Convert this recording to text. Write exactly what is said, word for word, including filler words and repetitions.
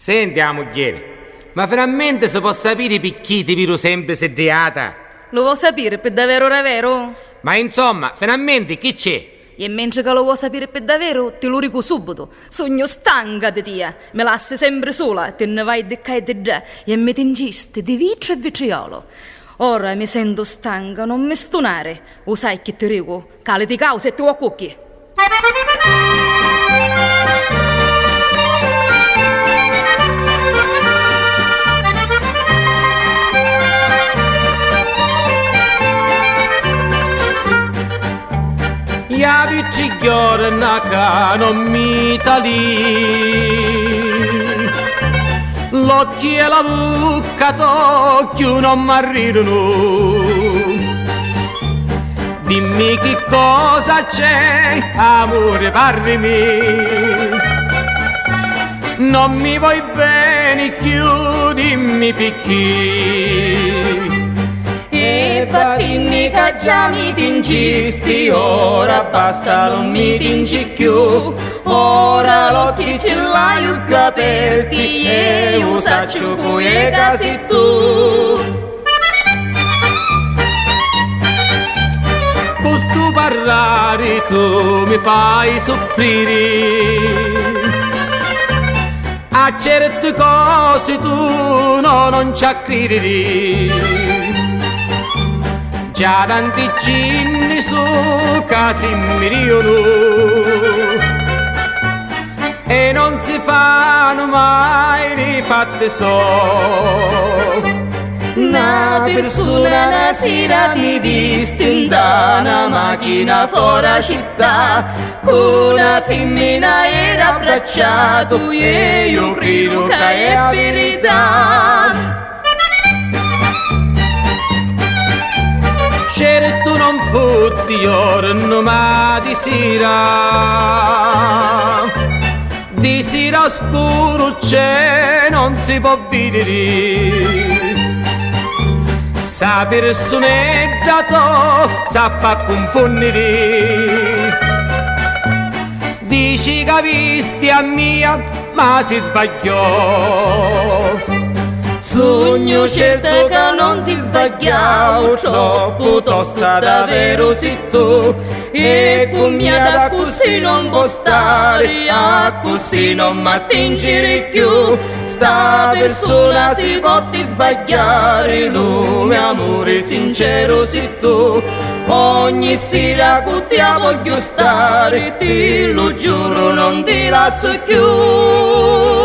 Senti, a mugghieri, ma finalmenti si pò sapiri picchì ti viru sempri siddiata? Lu vo sapiri pi daveru daveru? Ma insomma, finalmenti chi c'è? E mentri ca lu vo sapiri pi daveru, ti lu dicu subitu, sugnu stanca di tia, mi lassi sempri sula, ti nni vai di ccà e di ddà, e mi tingisti di vitru e vitriolu. Ora mi sentu stanca, non mi stunari, u sai chi ti dicu? Caliti causi e ti vo cucchi. Ia vi tri jorna ca non mi talì, l'occhi e la vucca to cchiù non m'arridunu. Dimmi chi cosa c'è, amuri, parrimi. Non mi voi beni cchiù, dimmi picchì. E vatinni ca già mi tingisti, ora basta, non mi tingi cchiù. Ora l'occhi ci l'haiu ccà aperti, e iu sacciu cu è ca si tu. Cu stu parrari tu mi fai suffriri. A certi cosi tu no, non ci a cridiri. Già tanti cinni su ca si mi riunu e non si fanu mai li fatti so. Na pirsuna na sira mi visti nta na machina fora città, cu na fimmina era abbracciatu, e iu cridu ca è virità. Certu non fu di jornu, ma di sira. Di sira scuru c'è, non si pò vidiri. Ssa pirsunedda to s'appi a cunfunniri. Dici ca visti a mia, ma si sbagghiò. Sugnu certa ca non si sbagghiau, troppu tosta daveru si tu, e cu mia d'accussì non pò stari, accussì non m'attingiri cchiù. Sta pirsuna si potti sbagghiari, lu me amuri sinceru si tu. Ogni sira cu tia vogghiu stari, ti lu giuru non ti lassu cchiù.